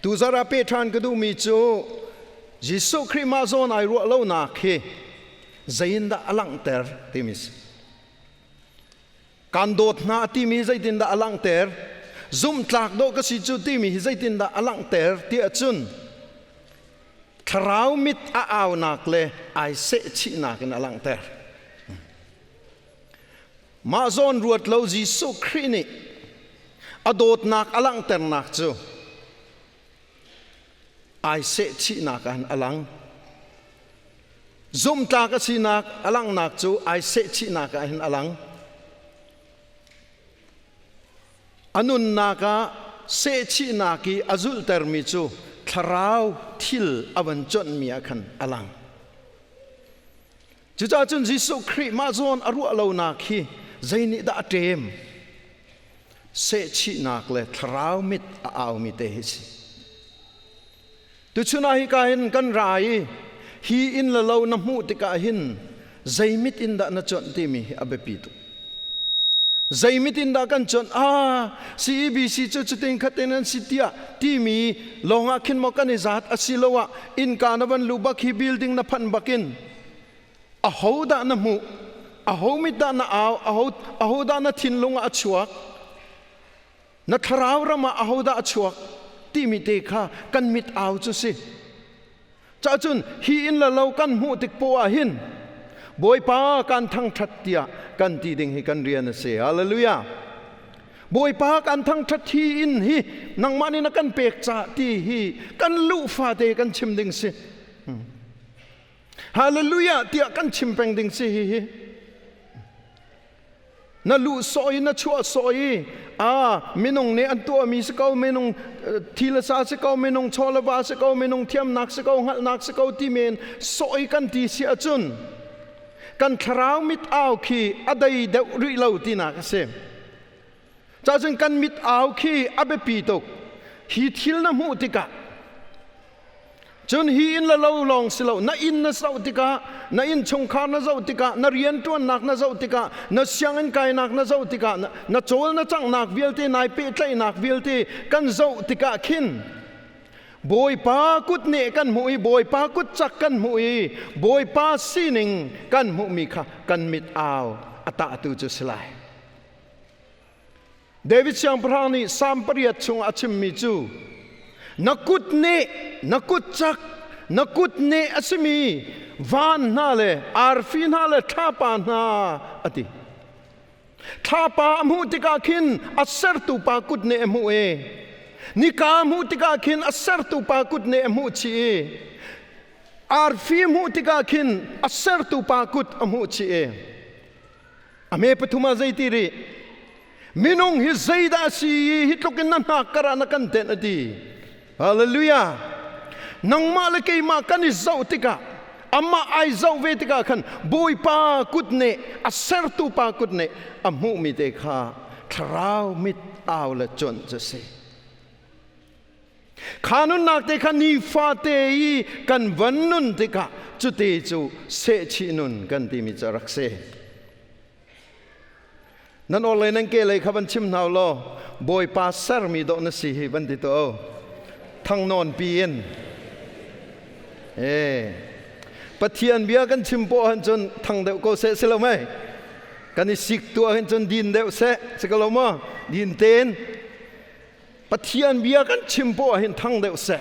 Tuzarh ah pe ṭhan ka duhmi cu Jesuh Khrih mah zawn ai ruah lonak hi zeiindah a langhter timi si. Kan dawt hna timi zeitindah a langhter? Zumhtlak dawh ka si cu timi hi zeitindah a langhter tiah cun thlarau mit a aunak le ai sehchihnak in a langhter. Mah zawn ruat lo Jesuh Khrih nih a dawtnak a langhternak cu ai sehchihnak ah a lang. Zumhtlak a sinak a langhnak cu ai sehchihnak ah hin a lang. A nunnak ah sehchihnak i a zulhtermi cu thlarau thil a van conhmi ah khan a lang. Cucaah cun Jesuh Khrih mah zawn a ruah lonak hi zei nih dah a ṭem? Sehchihnak le thlarau mit a aumi te hi si. Tuchun ah hika hin kan ra i hi inn le lo na hmuh tikah hin zei mit in dah na cuanh timi hi a biapi tuk. Zei mit in dah kan cuanh? Ah, CEBC cu cutin khatin an si tiah timi lawngah khin maw kan i zat asiloah innka na van luh bak hi building na phanh bakin aho dah na hmuh? Aho mit dah na au? Aho, aho dah na thinlung ah a chuak? Na thlarau ram ah ahodah a chuak timi te kha kan mit au cu si. Cahcun hi inn le lo kan hmuh tik poah ah hin Bawipa kan thangṭhat tiah kan ti ding hi kan rian a si. Hallelujah. Bawipa kan thangṭhat hi inn hi nangmah nih na kan pek ca ti hi kan luh fate kan chim ding si. Hallelujah tiah kan chim peng ding si hi hi. Na luh sawh i na chuah sawh i a minung nih an tuahmi si ko, minung thi le sa si ko, minung chaw le va si ko, minung thiamnak si ko, hngalhnak si ko ti men sawh i kan ti si ahcun kan thlarau mit au khi a dei deuh rih lo tinak a si. Cacun kan mit au khi a biapi tuk. Hi thil na hmuh tikah cun hi inn le lo lawng si lo, na inn na zoh tikah, na innchungkhar na zoh tikah, na rianṭuannak na zoh tikah, na sianginn kainak na zoh tikah, na cawl na canghnak vialte, nai pehtlaihnak vialte kan zoh tikah khin Bawipa kut neh kan hmuh i Bawipa kut cak kan hmuh i Bawipa sining kan hmuhmi kha kan mit au a tahtu cu si lai. David siangpahrang nih Salm pariat chung a chimmi cu na kut nih na kut cak na kut nih a simi van hna le arfi hna le thlapa hna a ti. Thlapa a hmuh tikah khin a sertu pa kut nih a hmuh i nika a hmuh tikah khin a sertu pa kut nih a hmuh chih i arfi hmuh tikah khin a sertu pa kut a hmuh chih i A hme pathum ah zei ti rih? Minung hi zeidah a si i hi tluk in na hnak kar ah na kan tenh a ti. Hallelujah. Nangmah le keimah kan i zoh tikah amah ai zoh ve tikah khan Bawipa kut nih a sertu pa kut nih a hmuhmi te kha thlarau mit au le cuanh cu a si. Kha nunnak te kha nifate i kan van nun tikah cute cu sehchih nun kan timi cu a rak si. Nan orhlei nan ke lei kha van chim hna law Bawipa sermi dawh na si hi van ti to thang nawn pi in. Eh Pathian bia kan chim poh han cun thang deuh ko seh si lo mei? Kan i sik tu ah hin cun din deuh seh si ko lo maw? Din ten Pathian bia kan chim poah hin thang deuh seh.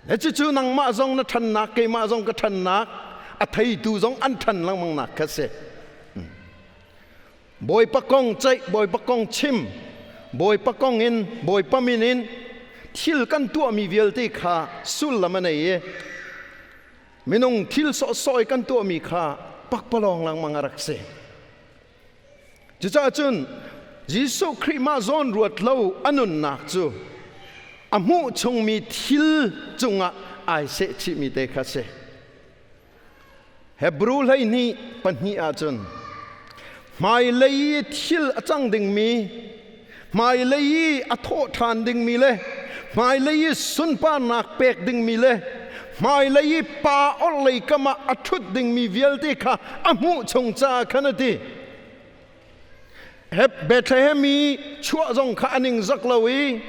Le cucu nangmah zong na ṭhannak, keimah zong ka ṭhannak, a theitu zong an ṭhan lengmang nak kha si. Bawipa kong ceih, Bawipa kong chim, Bawipa kong in, Bawipa min in thil kan tuahmi vialte kha sullam a nei i minung thil sawhsawh i kan tuahmi kha pakpalawng lengmang a rak si. Cucaah cun Jesuh Khrih mah zawn ruat lo a nunnak cu a hmuh chungmi thil cungah ai sehchihmi te kha si. Hebrew 12:2 ahcun hmailei i thil a cang dingmi, hmailei i a thawh ṭhan dingmi le hmailei i sunparnak pek dingmi le hmailei i pa orhlei kam ah a ṭhut dingmi vialte kha a hmuh chung caah khan a ti. Bethlehem i chuah zong kha a ningzak lo i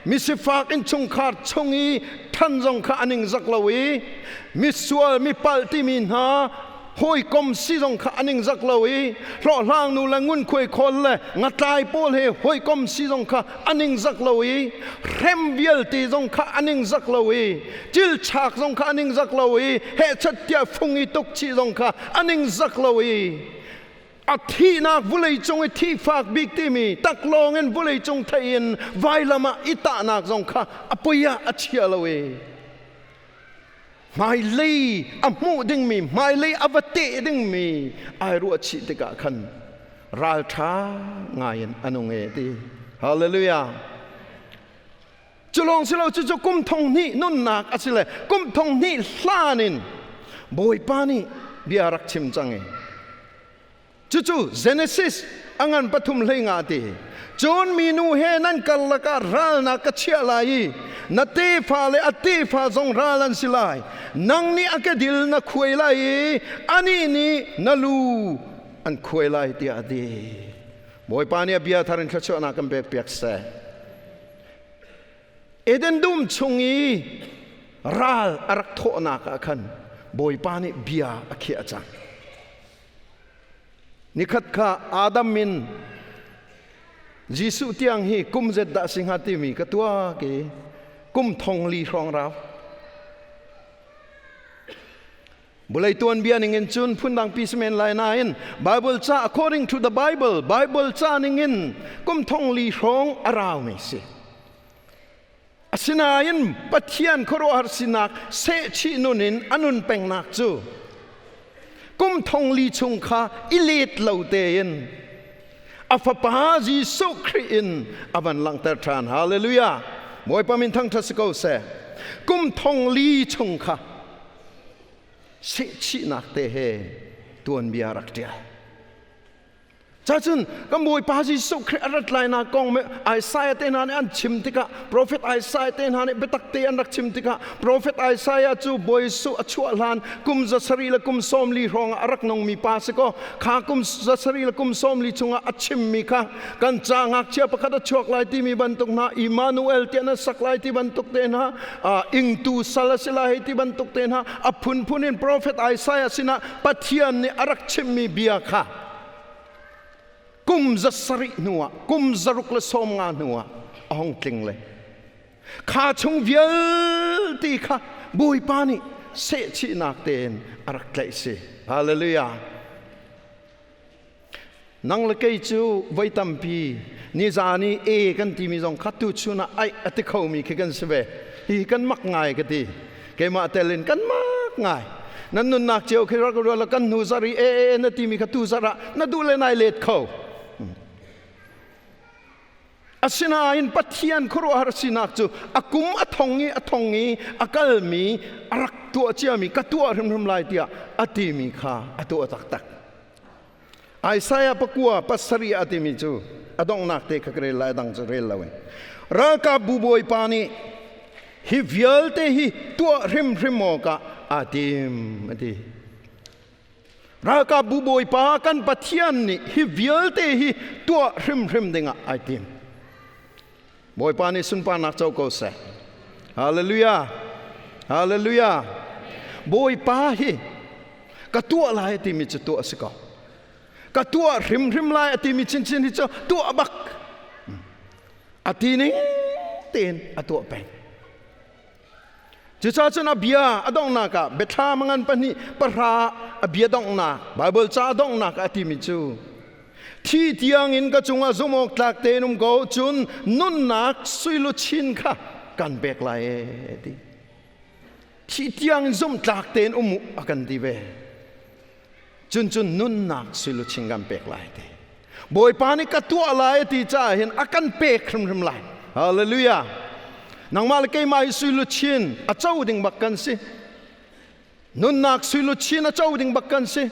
Misifak innchungkhar chung i than zong kha a ningzak lo i misual mipalh timi hna hawikom si zong kha a ningzak lo i hlawhhlang nu le ngunkhuai khawl le ngatlai pawl he hawikom si zong kha a ningzak lo i hrem vialte zong kha a ningzak lo i cilchak zong kha a ningzak lo i hehchat tiah fung i tuk chih zong kha a ningzak lo i a thihnak vulei cung i thihfak bik timi taklawng in vulei cung thei in vailam ah i tahnak zong kha a poi ah a chia lo i hmailei a hmuh dingmi hmailei a va teh dingmi ai ruah chih tikah khan ralṭha ngai in a nung e ti. Hallelujah. Cu lawng si lo, cucu kum thong hnih nunnak a si le kum thong hnih hlan in Bawipa nih bia rak chim cang i cucu Genesis a ngan pathum hlei nga ti. Cun minu he nan karlak ah ralnak ka chiah lai i na tefa le a tefa zong ral an si lai. Nang nih a kedil na khuai lai i anih nih na lu an khuai lai, tiah a ti. Bawipa nih a bia thar in thluachuahnak kan pek piak seh. Eden dum chung i ral a rak thawhnak ah khan Bawipa nih bia a khiah cang. Nikhat kha Adam in Jesuh tiang hi kum zet dah si hnga timi ka tuak i kum thong li hrawng rau. Bulei tuanbia ning in cun phundang pi si men lai nain Bible ca, according to the Bible, Bible ca ning in kum thong li hrawng a raumi si. Asinain Pathian khuaruahhar sinak sehchih nun in a nun pengnak cu kum thong li chung kha i let lo tein a fapa Jesuh Khrih in a van langhter ṭhan. Hallelujah! Bawipa min thangṭhat si ko seh. Kum thong li chung kha sehchihnak te he tuanbia rak ṭial. Cacun kan Bawipa Jesuh Khrih a rat lainak kong Isaiah te hna nih an chim tikah, Prophet Isaiah te hna nih biatak te an rak chim tikah, Prophet Isaiah cu Bawi Jesuh a chuah hlan kum 740 hrawng ah a rak nungmi pa si kaw, kha kum 740 chungah a chimmi kha kan ca ngakchia pakhat a chuak lai timi bantuk hna, Emmanuel tiah na sak lai ti bantuk te hna, ingtu sal a si lai ti bantuk te hna, a phunphun in Prophet Isaiah sinah Pathian nih a rak chimmi bia kha kum 700 hnuah, kum 690 hnuah a hung tling le kha chung vialte kha Bawipa nih sehchihnak tein a rak tlaih si. Hallelujah. Nang le kei cu voi tampi nizan i e kan timi zong kha tuchun ah aih a ti khomi khi kan si ve. Hi kan mak ngai ka ti. Keimah tel in kan mak ngai. Nan nunnak cio khi rak rual kan hnu zarh i e e na timi kha tu zarh ah na duh le nai let kho. Asinain Pathian khuaruahhar sinak cu a kum a thong i a thong i a kalmi a rak tuah ciami ka tuah hrimhrim lai tiah a timi kha a tuah taktak. Isaiah 9:7 a timi cu a donghnak te kha ka rel lai, a dang cu rel loin. Ralkapbu bawipa nih hi vialte hi tuah hrimhrim awkah aa tim, a ti. Ralkapbu bawipa kan Pathian nih hi vialte hi tuah hrimhrim dingah ai tim. Bawipa nih sunparnak co ko seh. Hallelujah. Hallelujah. Bawipa hi ka tuah lai timi cu tuah a si ko. Ka tuah hrimhrim lai a timi chinchin hi cu tuah bak. A ti ning tein a tuah peng. Cucaah cun a bia a donghnak ah biathlam a ngan pahnih pahra a bia donghnak, Baibal ca a donghnak ah a timi cu, thi tiangin ka cungah zumh awk tlak tein um ko, cun nunnak suiluchin kha kan pek lai e ti. Thi tiangin zumh tlak tein um u a kan ti ve. Cun cun nunnak suiluchin kan pek lai ti. Bawipa nih ka tuah lai ti caah hin a kan pek hrimhrim lai. Hallelujah. Nangmah le keimah hi suiluchin a co ding bak kan si. Nunnak suiluchin a co ding bak kan si.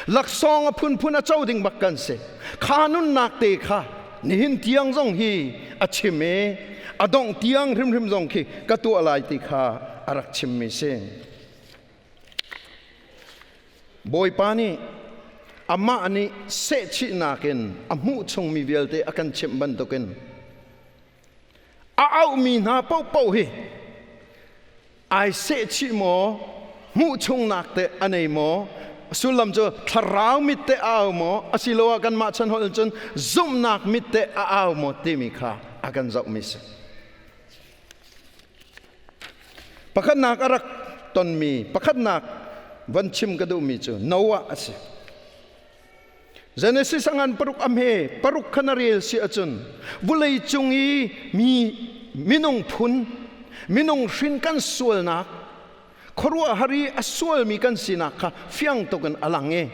Laksawng a phunphun a co ding bak kan si. Kha nunnak te kha nihin tiang zong hi a chim i a dongh tiang hrimhrim zong khi ka tuah lai ti kha a rak chimmi si. Bawipa nih amah nih sehchihnak in a hmuh chungmi vialte a kan chimh bantukin. A auhmi hna paohpaoh hi ai sehchih maw, hmuh chungnak teh a nei maw, sullam cu thlarau mit teh a au maw, asiloah kanmah chan holh in cun zumhnak mit teh a au maw timi kha a kan zohmi si. Pakhatnak a rak tonmi, pakhatnak van chim ka duhmi cu Noah a si. Genesis a ngan paruk a hme paruk kha na rel si ahcun vulei cung i mi minung phun minung hrin kan sualnak khuaruahhar i a sualmi kan sinak kha fiang tuk in a lang i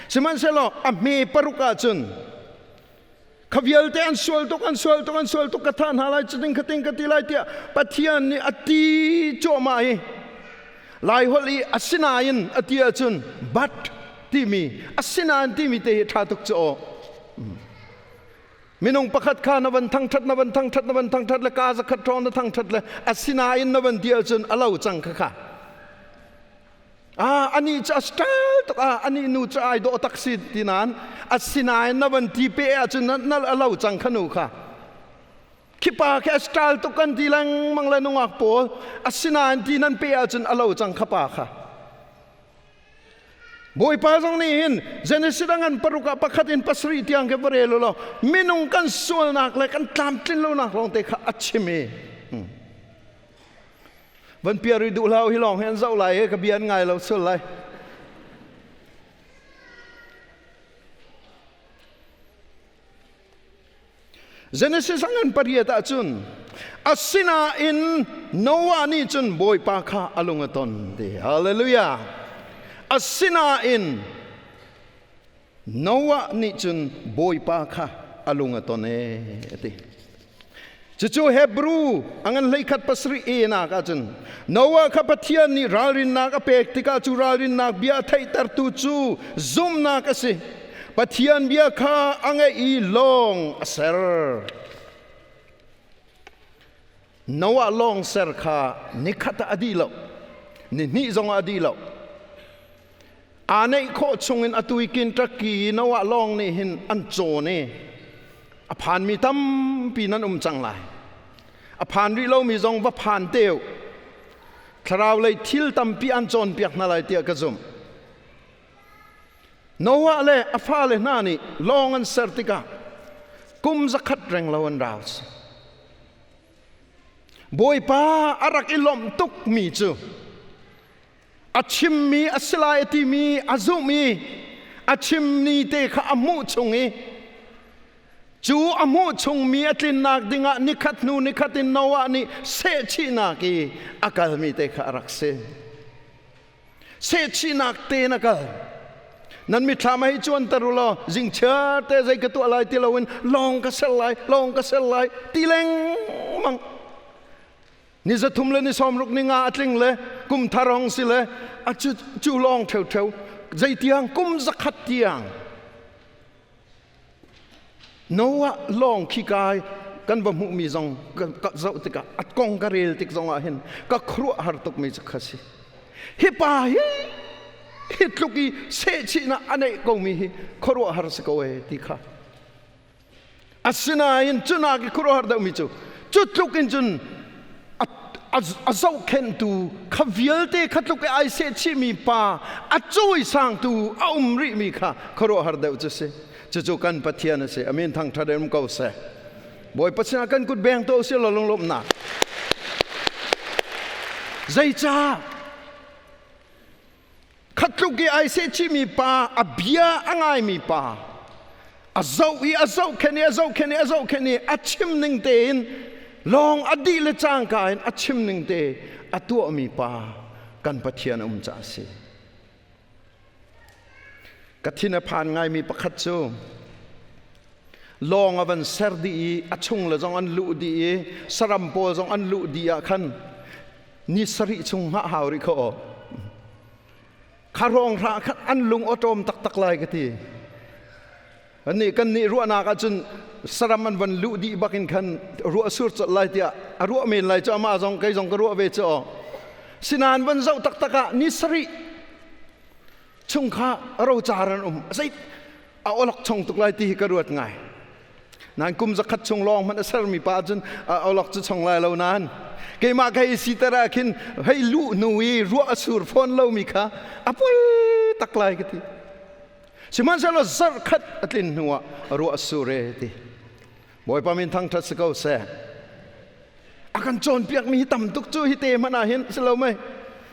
sihmanhsehlaw a hme paruk ahcun kha vialte an sual tuk an sual tuk an sual tuk ka thah hna lai cutin khatin ka ti lai tiah Pathian nih a ti cuahmah i Laiholh i asinain a ti ahcun but timi asinain timi te hi ṭha tuk cu aw. Minung pakhat kha na van thangṭhat na van thangṭhat na van thangṭhat le ka zakhat ṭhawng na thangṭhat le asinain na van ti ahcun a lo cang kha kha. Ah ani cu a style tuk ah ani nu cu ai dawh tak si ti nain asinain na van ti pe ahcun na a lo cang kha nu kha. Khipa khi a style tuk kan ti lengmang le nungak pawl asinain ti nan pe ahcun a lo cang kha pa kha. Bawipa zong nih hin Genesis a ngan paruk ah pakhat in pasarih tiang khi va rel u law minung kan sualnak le kan tlamtlin lonak lawngte kha a chim i van piar i duh hlah hi lawng hi an zoh lai i ka bia an ngai lo sul lai. Genesis a ngan pariat ahcun asinain Noah nih cun Bawipa kha a lung a ton ti. Hallelujah. Asinain Noah nih cun Bawipa kha a lung a ton ee a ti. Cucu Hebrew a ngan hleikhat pasarih e nak ahcun Noah kha Pathian nih ralrinnak a pek tikah cu ralrinnak bia a theihtertu cu zumhnak a si. Pathian bia kha a ngaih i lawng a ser. Noah lawng ser kha nikhat ah a dih lo, ni hnih zong ah a dih lo. Aa neih khawh chungin atu i Kentucky i Noah lawng nih hin an cawn i a phanmi tampi nan um cang lai. A phan rih lomi zong va phan te u. Thlarau lei thil tampi an cawnpiak hna lai tiah ka zumh. Noah le a fale hna nih lawng an ser tikah kum zakhat renglo an rau. Bawipa a rak i lawmh tukmi cu a chimmi a si lai a timi a zumh i a chimmi te kha a hmuh chung i cu a hmuh chungmi a tlinnak dingah nikhat hnu nikhat in Noah nih sehchihnak i a kalmi te kha a rak si. Sehchihnak te na kal. Nan mithlam hei cuanter u law zingchiar te zei ka tuah lai ti loin lawng ka ser lai, lawng ka ser lai ti lengmang. Ni zathum le ni sawmruk ni nga a tling le kum thar hong si le a cu, cu lawng ṭheuṭheu zeitiang kum zakhat tiang Noah lawng khi kai kan va hmuhmi zong ka zoh tikah a kong ka rel tik zong ah hin ka khuaruahhar tukmi cu kha si. Hi pa hi hi tluk i sehchihnak a neih komi hi khuaruahhar si ko ee ti kha. Asinain cunak i khuaruahhar deuhmi cu cu tluk in cun a zohkhenhtu kha vialte kha tluk i ai sehchihmi pa a cawisangtu a um rihmi kha khuaruahhar deuh cu si. Cucu kan Pathian a si. Amin thangṭhat in um ko seh. Bawipa sinah kan kut beng tuah usih law lunglawmhnak. Zeicah khat tluk i ai sehchihmi pa a bia a ngaimi pa a zoh i a zohkhenh i a zohkhenh i a zohkhenh i a chim ning tein lawng a dih le cangka in a chim ning te a tuahmi pa kan Pathian um ca a si. Ka thin a phan ngaimi pakhat cu lawng a van ser dih i a chung le zong an luh dih i saram pawl zong an luh dih ah khan ni sarih chung hngah hau rih kho kha hrawng hra khan an lung awṭawm taktak lai ka ti. Annih kan nih ruahnak ahcun saram an van luh dih bak in khan ruah sur colh lai tiah a ruah men lai cu amah zong kei zong ka ruah ve cu aw. Sinain van zoh taktak ah ni sarih chung kha rocar an um. Zei a olok chong tuk lai ti hi ka ruat ngai. Nan kum zakhat chung lawng hmanh a sermi pa cun awlok cu chong lai lo nain keimah ka hei siter ah khin hei luh hnu i ruah a sur fawn lomi kha a poi tak lai ka ti. Sihmanhsehlaw zarh khat a tlin hnuah ruah a sur e ti. Bawipa min thangṭhat si ko seh. A kan cawnpiakmi hi tam tuk cu hi te hmanh ah hin si lo mei?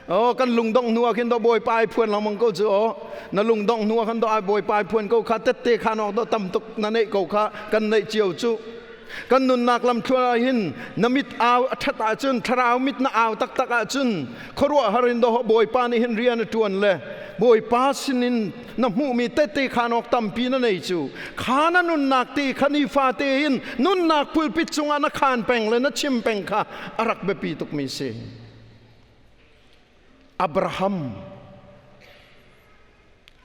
Oh, kan lungdongh hnu ah khin do Bawipa ai phuan lengmang ko cu oh. Na lungdongh hnu ah khan do ai Bawipa ai phuan ko kha tette kha nok do tam tuk na neih ko kha kan neih cio cu. Kan nunnak lamthluan ah hin na mit au a ṭhat ahcun thlarau mit na au taktak ahcun khuaruahhar in do Bawipa nih hin rian a ṭuan le Bawipa sinin na hmuhmi tette khan awk tampi na nei cu kha na nunnak te kha nifa tein nunnak pulpit cungah na khan peng le na chim peng kha a rak biapi tukmi si. Abraham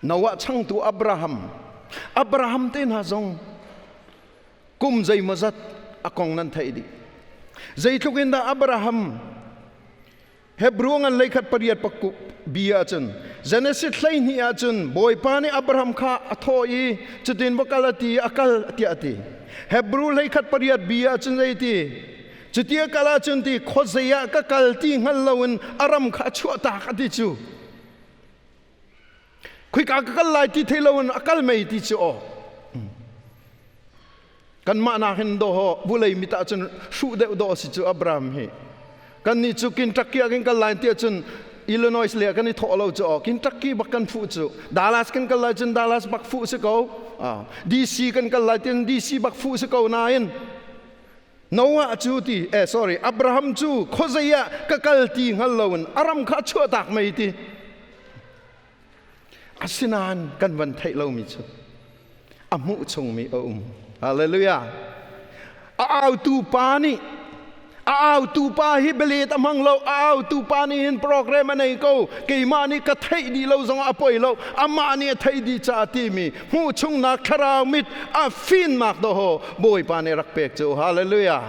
Noah changtu Abraham Abraham te hna zong kum zeimawzat a kong nan theih dih. Zeitluk in dah Abraham Hebrew ngan leikhat pariat pakku bi ahcun Genesis 12 ahcun Bawipa nih Abraham kha a thawh i cutin va kal a ti a kal tiah a ti. Hebrew hleikhat pariat bi ahcun zei ti cuti a kal ahcun ti khuazei ah ka kal ti hngal loin a ram kha a chuahtak a ti cu. Khoika ka kal lai ti thei loin a kal mei ti cu aw. Kanmah nakin dawh vulei mit ahcun hruh deuh dawh a si cu Abraham hi. Kannih cu Kentucky ah kan kal lai ti ahcun Illinois le kan i thawh lo cu aw Kentucky bak kan fuh cu. Dallas kan kal lai cun Dallas bak fuh si ko. DC kan kal lai tin DC bak fuh si ko nain Noah cu ti eh sorry Abraham cu khuazei ah ka kal ti hngal loin a ram kha a chuahtak mei ti. Asinain kan van theih lomi cu a hmuh chungmi a um. Hallelujah. A autu pa nih a autu pa hi belet a hmang lo a autu pa nih hin program a nei ko keimah nih ka theih dih lo zong a poi lo amah nih a theih dih caah timi hmuh chungnak thlarau mit a finnak dawh Bawipa nih rak pek cu hallelujah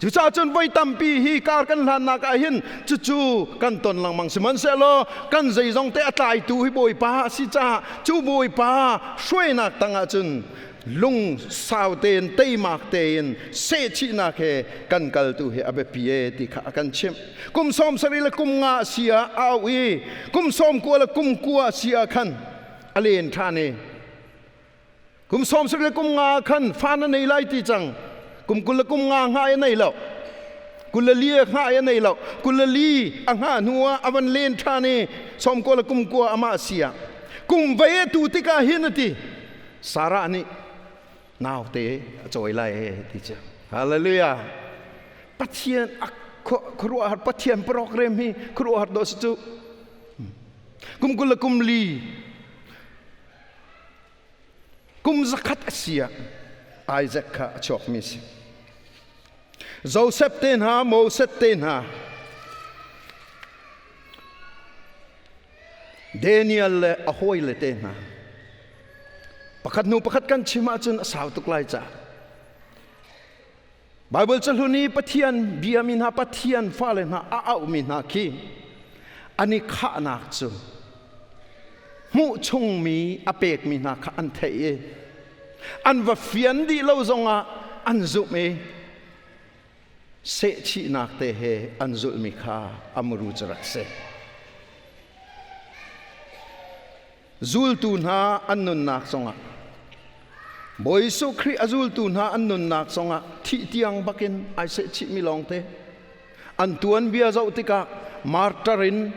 Cucaah cun voi tampi hi kar kan hlannak ah hin cucu kan ton lengmang sihmanhsehlaw kan zeizong te a tlaitu hi Bawipa a si caah cu Bawipa hruainak tangah cun lung sau tein teimak tein sehchihnak he kan kal tu hi a biapi e ti kha a kan chimh. Kum 70 le kum nga a si ah a auh i kum 90 le kum kua a si ah khan a len ṭhan i Kum 70 le kum nga khan fa na nei lai ti cang. Kum 20 le kum nga hnga i nei lo. 24 hnga i nei lo. 24 a hnga hnu ah a van len ṭhan i 90 le kum kua amah si ah. Kum vei a tu tikah hin a ti. Sarah nih naute a cawi lai e ti cu. Hallelujah. Pathian a khuaruahhar Pathian program hi khuaruahhar dawh si cu. Kum 20 le kum li Kum zakhat a si ah Isaac kha a chuakmi a si. Joseph te hna, Moses te hna, Daniel le a hawile te hna. Pakhat hnu pakhat kan chim ahcun a sau tuk lai ca. Baibal cahlun i Pathian biami hna Pathian fale hna a auhmi hna khi an i khahnak cu hmuh chungmi a pekmi hna kha an theih i an va fian dih lo zongah an zumh i sehchihnak te he an zulhmi kha a muru cu rak si. Zultu hna an nunnak zongah Bawi Jesuh Khrih a zultu hna an nunnak zongah thih tiang bakin ai sehchihmi lawngte an tuanbia zoh tikah martyr in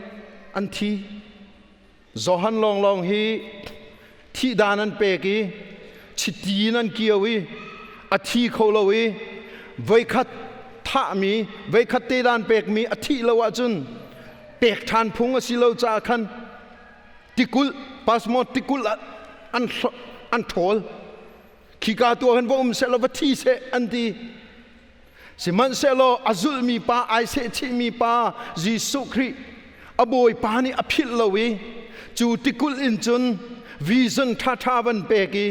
an thi. Johan lawnglawng hi thih dan an pek i chiti in an kio i a thi kho lo i voikhat thahmi voikhat te dan pekmi a thih lo ahcun pek ṭhan phung a si lo caah khan tikulh pasmod tikulh ah an an ṭhawl khika tu ah khan va um seh law va thi seh an ti sihmanhsehlaw a zulhmi pa ai sehchihmi pa Jesuh Khrih a bawipa nih a philh lo i cu tikulh in cun vision ṭhaṭha van pek i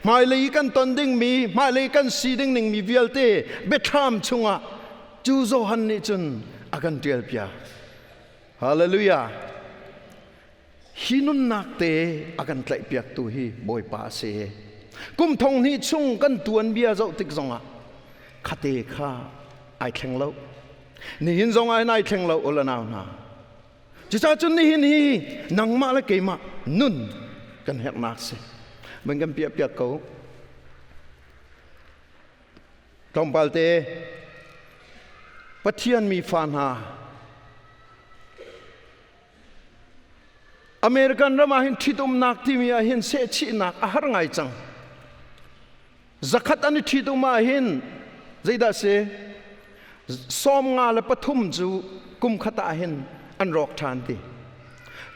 hmailei kan ton dingmi hmailei kan si ding ningmi vialte biathlam chungah cu Johan nih cun a kan ṭialpiak Hallelujah. Hi nunnak te a kan tlaihpiaktu hi Bawipa a si. Kum thong hnih chung kan tuanbia zoh tik zongah khate kha ai thleng lo. Nihin zong ah hin ai thleng lo u le nau hna. Cucaah cun nihin hi nangmah le keimah nun kan herhnak si. Van kan piah piak ko. Tlawmpal te Pathian mi fa hna American ram ah hin ṭhitumnak timi ah hin sehchihnak a har ngai cang. Zakhat an i ṭhitum ah hin zeidah si? 53 cu kum khat ah hin an rawk ṭhan ti.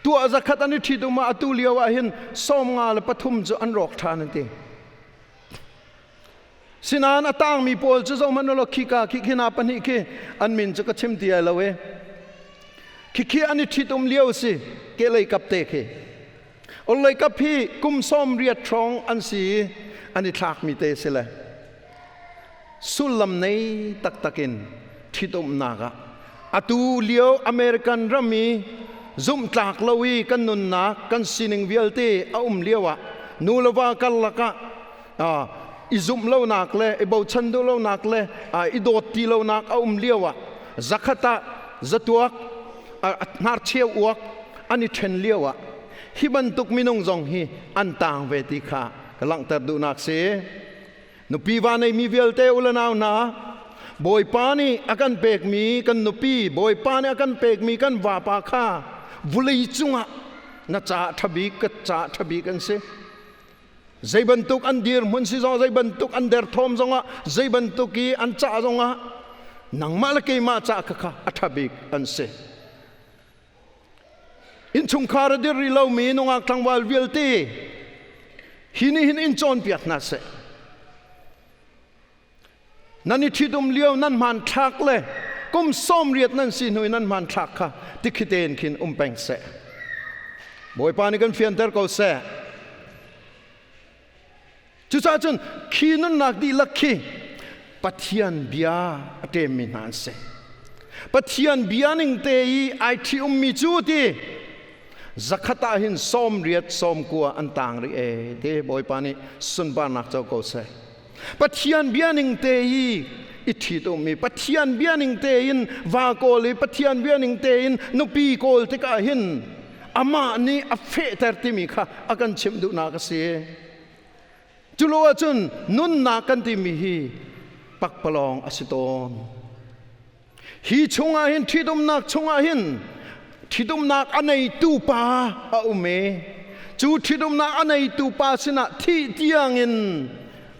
Tuah zakhat an i ṭhitum ah atu lio ah hin 53 cu an rawk ṭhan an ti. Sinain a tangmi pawl cu zohhmanh ulaw khika khi khi na pahnih khi an min cu ka chim ti ai lo e. Khikhi an i ṭhitum lio si kehlei kap te khi. Orhlei kap hi kum 80 hrawng an si i an i thlakmi te si le. Sullam nei taktak in ṭhitumnak ah atu lio American ram i zumhtlak lo i kan nunnak kan sining vialte a um lio ah nu le va karlak ah i zumh lonak le i bochan duh lonak le i dawt ti lonak a um lio ah zakhat ah zatuak hnarcheu uak an i ṭhen lio ah hi bantuk minung zong hi an taang ve ti kha ka langhter duhnak si. Nupi va neimi vialte u le nau hna, Bawipa nih a kan pekmi kan nupi, Bawipa nih a kan pekmi kan vapa kha vulei cungah na caah ṭha bik, ka caah ṭha bik an si. Zei bantuk an dirhmun si zong, zei bantuk an derthawm zongah, zei bantuk i an cah zongah nangmah le keimah cah kha kha a ṭha bik an si. Innchungkhar a dir rih lomi nungak tlangval vialte hi nih hin in cawnpiak hna seh. Nan i ṭhitum lio nan hmanthlak le kum 80 nan si hnu i nan hmanthlak kha tikhi tein khin um peng seh. Bawipa nih kan fianter ko seh. Cucaah cun khi nunnak dihlak khi Pathian bia a ṭemmi hna an si. Pathian bia ning te i ai ṭhi ummi cu ti zakhat ah hin 80 90 an tang rih e te Bawipa nih sunparnak co ko seh. Pathian bia ning te i i ṭhit ummi Pathian bia ning tein va kawl i Pathian bia ning tein nupi kawl tikah hin amah nih a fehter timi kha a kan chimh duhnak a si. Culo ahcun nunnak kan timi hi pakpalawng a si tawn. Hi chungah hin ṭhitumnak chungah hin ṭhitumnak a neitu pa a um i cu ṭhitumnak a neitu pa sinah thih tiangin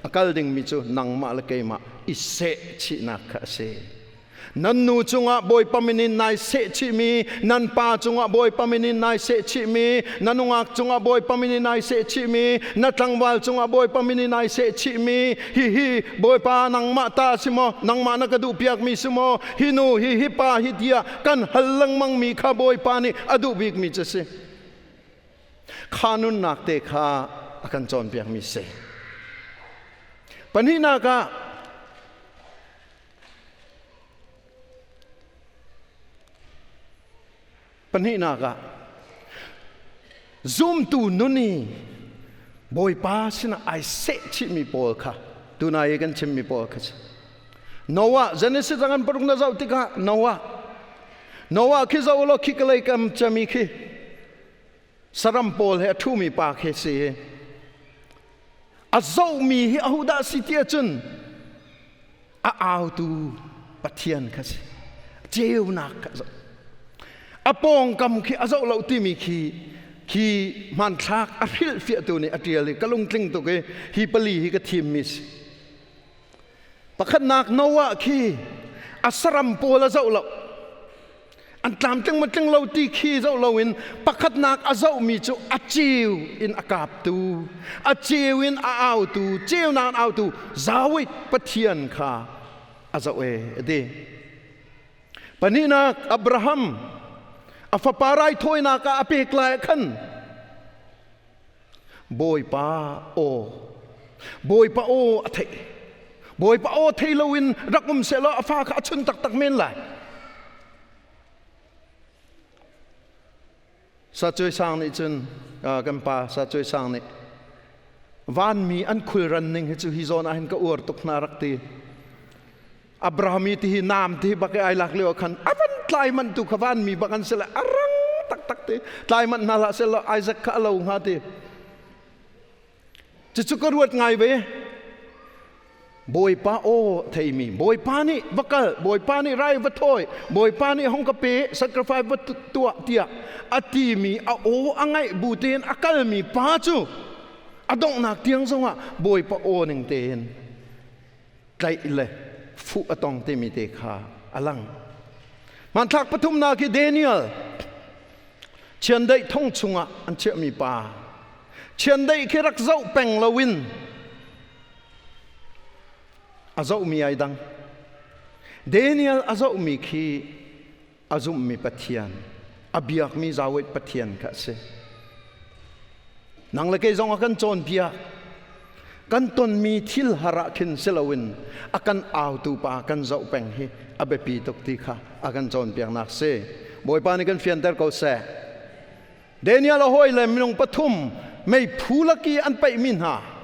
a kal dingmi cu nangmah le keimah i sehchihnak kha a si. Nan nu cungah Bawipa min in nai sehchihmi, nan pa cungah Bawipa min in nai sehchihmi, na nungak cungah Bawipa min in nai sehchihmi, na tlangval cungah Bawipa min in nai sehchihmi, hihi Bawipa nangmah ta si maw, nangmah na ka duhpiakmi si maw, hi nu hi hi pa hi tiah kan hal lengmangmi kha Bawipa nih a duh bikmi cu si. Kha nunnak te kha a kan cawnpiakmi si. Pahnihnak ah Pahnihnak ah zumtu nun i Bawipa sinah ai seh chihmi pawl kha tunai i kan chimmi pawl kha si. Noah Genesis an paruk na zoh tikah Noah Noah khi zoh law khi kalei kam cami khi saram pawl he a ṭhumi pa khi si a zohmi hi ahodah si ti ahcun a autu Pathian kha si ceunak kha zoh a pawngkam khi a zoh lo timi khi khi hmanthlak a hrilhfiahtu nih a ṭial i ka lungtling tuk i hi pali hi ka thimmi si pakhatnak Noah khi a saram pawl a zoh lo An tlamtling maw tling lo ti khi zoh loin pakhatnak a zohmi cu a ceu in a kaptu, a ceu in a autu, ceunak in autu Zawit Pathian kha a zoh e a ti. Pahnihnak Abraham a fapa raithawinak ah a pek lai ah khan Bawipa aw Bawipa aw a theih Bawipa aw thei loin rak um sehlaw a fa kha a chun taktak men lai Sa Cuai Sang nih cun kan pa Sa Cuai Sang nih Vanmi an khulran ning hi cu hi zawn ah hin ka uar tuk hna rak ti. Abraham i tihi naam tihi bak i ai lak lio khan avan tlai manh tu kha vanmi bak an si le a rang taktak te tlai manh hna hlah seh law Isaac kha a lo hnga ti. Cucu ka ruat ngai ve. Bawipa aw theimi Bawipa nih va kal Bawipa nih rai va thawi Bawipa nih hong ka pe sacrifice va tuah tiah a timi a aw a ngaih bu tein a kalmi pa cu a donghnak tiang zongah Bawipa aw ning tein tlaih le fuh a tong timi te kha a lang. Hmanthlak pathumnak hi Daniel chiandeih thong chungah an chiahmi pa chiandeih khi rak zoh peng loin a zohmi ai dang. Daniel a zohmi khi a zumhmi Pathian, a biakmi Yahweh Pathian kha a si. Nang le kei zong a kan cawnpiak. Kan tonmi thil har ah khin si loin a kan autu pa kan zoh peng hi a biapi tuk ti kha a kan cawnpiaknak si. Bawipa nih kan fianter ko seh. Daniel a hawi le minung pathum meiphu laki an paihmi hna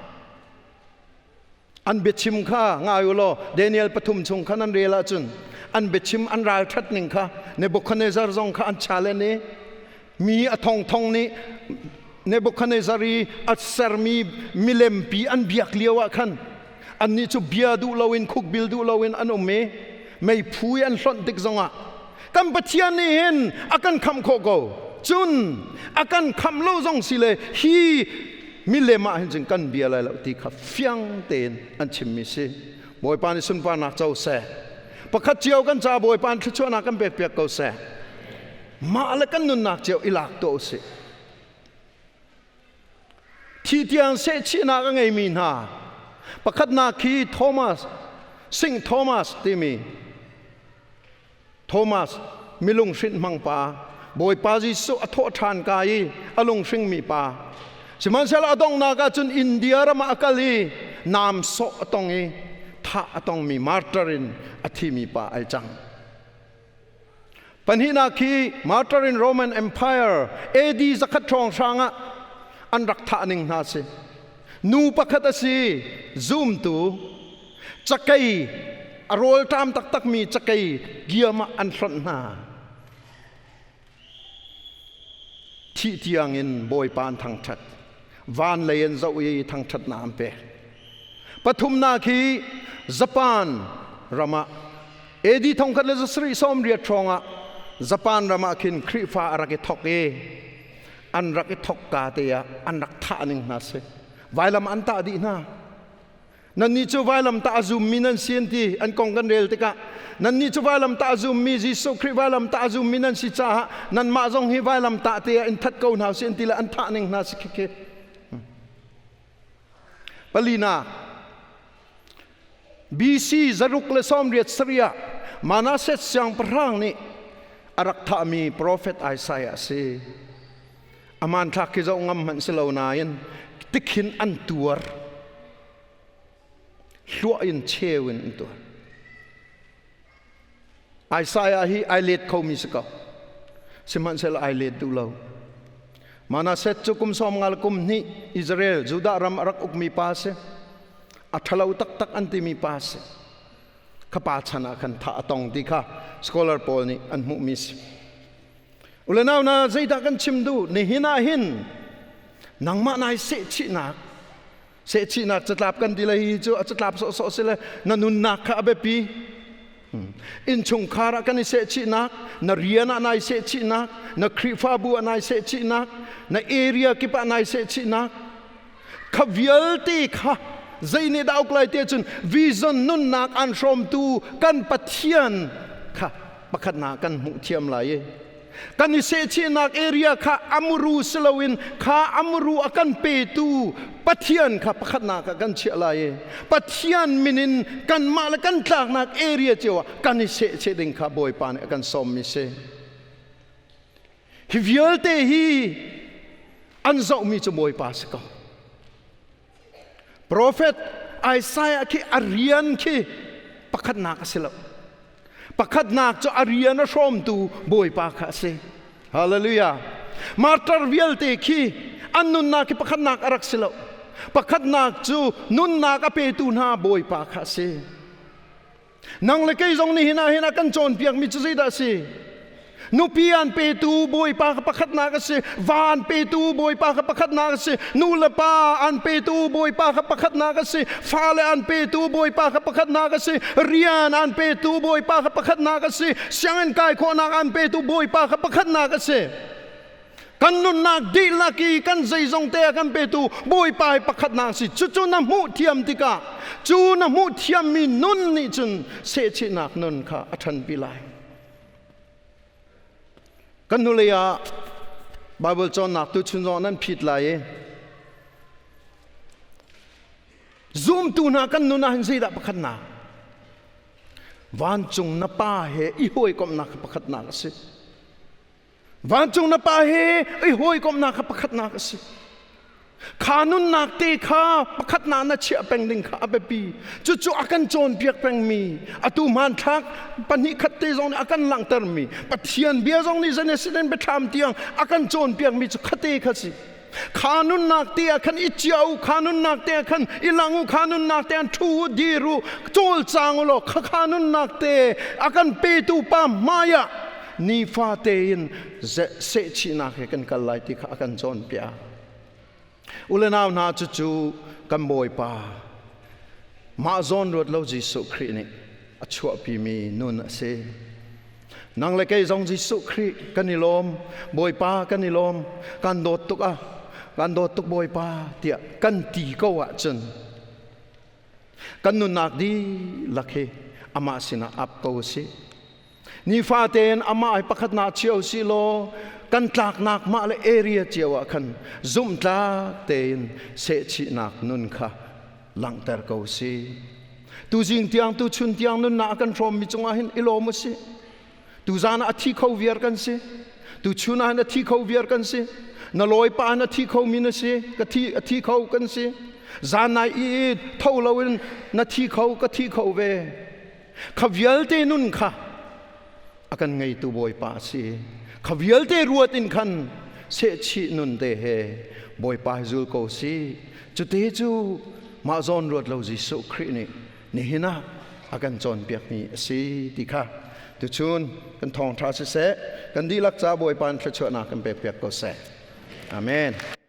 an biachim kha ngai u law Daniel pathum chung khan an rel ahcun an biachim an ralṭhat ning kha Nebuchadnezzar zong kha an challenge i mi a thongthong nih Nebuchadnezzar i a sermi milempi an biak lio ah khan annih cu bia duh loin khukbil duh loin an um i meiphu i an hlonh tik zongah kan Pathian nih hin a kan khamh khawh ko cun a kan khamh lo zong si le hi milem ah hin cun kan bia lai lo ti kha fiang tein an chimmi si. Bawipa nih sunparnak co seh. Pakhat cio kan ca Bawipa nih thluachuahnak kan pek piak ko seh. Mah le kan nunnak cio i lak tuah usih. Thi tiang sehchihnak a ngeimi hna pakhatnak khi Thomas Sing Thomas timi Thomas milung hrinh hmang pa Bawipa Jesuh a thawh ṭhan ka i a lunghringmi pa sihmanhsehlaw a donghnak ah cun India ram ah a kal i naam sawh a tong i thah a tongmi martyr in a thimi pa ai cang. Pahnihnak khi martyr in Roman Empire AD 100 hrawng hrang ah an rak thah ning hna si. Nu pakhat a si, zumtu cakei a rawlṭam taktakmi cakei giam ah an hlonh hna. Thih tiangin Bawipa an thangṭhat. Van lei an zoh i thangṭhatnak an pek. Pathumnak hi Japan ram ah AD 1780 hrawng ah Japan ram ah khin Khrihfa a rak i thok i an rak i thok ka te ah an rak thah ning hna si. Vailam an tah dih hna. Nannih cu vailamtah a zummi nan si an ti an kong kan rel tikah nannih cu vailamtah a zummi Jesuh Khrih vailamtah a zummi nan si caah nanmah zong hi vailamtah te ah in that ko hna usih an ti le an thah ning hna si khikhi. Palina BC 687 ah Manasseh siangpahrang nih a rak thahmi profet Isaiah a si. A hmanthlak khi zoh ngam hmanh si lo nain tikhin an tuar. Hluah in cheu in an tuar. Isaiah hi ai let khomi si ko. Sihmanhsehlaw ai let duh lo. Manasseh cu kum 50 le kum hnih Israel Judah ram a rak ukmi pa si. A ṭhalo taktak an timi pa si. Kha pa chan ah khan thah a tong ti kha scholar pawl nih an hmuhmi si. Ulenau na zeidah kan chim duh? Nihin ah hin nangmah nai sehchihnak sehchihnak catlap kan ti le hi cu a catlap sawhsawh si le na nunnak kha a biapi. Innchungkhar ah kan i sehchihnak, na rian ah nai sehchihnak, na Khrihfabu ah nai sehchihnak, na area kip ah nai sehchihnak, kha vialte kha zei nih dah uk lai ti ahcun vision nunnak an hrawmtu kan Pathian kha pakhatnak kan hmuh thiam lai i kan i sehchihnak area kha amuru si loin kha amuru a kan petu Pathian kha pakhatnak ah kan chiah lai i Pathian min in kanmah le kan tlaknak area cio ah kan i sehchih ding kha Bawipa nih a kan sawmmi si. Hi vialte hi an zohmi cu Bawipa si ko. Profet Isaiah khi a rian khi pakhatnak a si lo. Pakhatnak cu a rian a hrawmtu Bawipa kha a si. Hallelujah. Martyr vialte khi an nunnak khi pakhatnak a rak si lo. Pakhatnak cu nunnak a petu hna Bawipa kha a si. Nang le kei zong nihin ah hin a kan cawnpiakmi cu zeidah a si? Nupi an petu Bawipa kha pakhatnak a si. Va an petu Bawipa kha pakhatnak a si. Nu le pa an petu Bawipa kha pakhatnak a si. Fale an petu Bawipa kha pakhatnak a si. Rian an petu Bawipa kha pakhatnak a si. Sianginn kai khawhnak an petu Bawipa kha pakhatnak a si. Kan nunnak dihlak i kan zeizong te a kan petu Bawipa hi pakhatnak si. Cucu na hmuh thiam tikah cu na hmuh thiammi nun nih cun sehchihnak nun kha a ṭhanpi lai. Kan hnulei ah Baibal cawnnak tu chun zong nan phit lai i zumtu hna kan nun ah hin zeidah pakhatnak? Vancung na Pa he i hawikomhnak kha pakhatnak a si. Vancung na Pa he i hawikomhnak kha pakhatnak a si. Kha nunnak te kha pakhatnak na chiah peng ding kha a biapi. Cucu a kan cawnpiak pengmi, atu hmanthlak pahnih khat te zong nih a kan langhtermi, Pathian bia zong nih Genesis in biathlam tiang a kan cawnpiakmi cu khate kha si. Kha nunnak te ah khan i chia u, kha nunnak te ah khan i lang u, kha nunnak te ah ṭhu u, dir u, cawlcang u law kha kha nunnak te a kan petu pa hmai ah nifa tein sehchihnak he kan kal lai ti kha a kan cawnpiak. U le nau hna, cucu kan Bawipa mah zawn ruat lo Jesuh Khrih nih a chuahpimi nun a si. Nang le kei zong Jesuh Khrih kan i lawm, Bawipa kan i lawm, kan dawt tuk ah, kan dawt tuk Bawipa tiah kan ti ko ahcun kan nunnak dihlak hi amah sinah ap ko sih. Nifa tein amah hi pakhatnak cio si law kan tlaknak mah le area cio ah khan zumhtlak tein sehchihnak nun kha langhter ko si. Tuzing tiang tu chun tiang nunnak a kan hrawmmi cungah hin i lawm u sih. Tuzan ah a thi kho viar kan si. Tu chun ah hin a thi kho viar kan si. Na lawipa in a thi kho mi na si. Ka thi a thi kho kan si. Zan nai i tho loin na thi kho ka thi kho ve. Kha vialte nun kha a kan ngeitu Bawipa a si. Kha vialte ruat in khan sehchih nun te he Bawipa hi zul ko si. Cute cu mah zawn ruat lo Jesuh Khrih nih nihin ah a kan cawnpiakmi a si ti kha tuchun kan thawngṭha siseh, kan dihlak ca Bawipa in thluachuahnak kan pekpiak ko seh. Amen.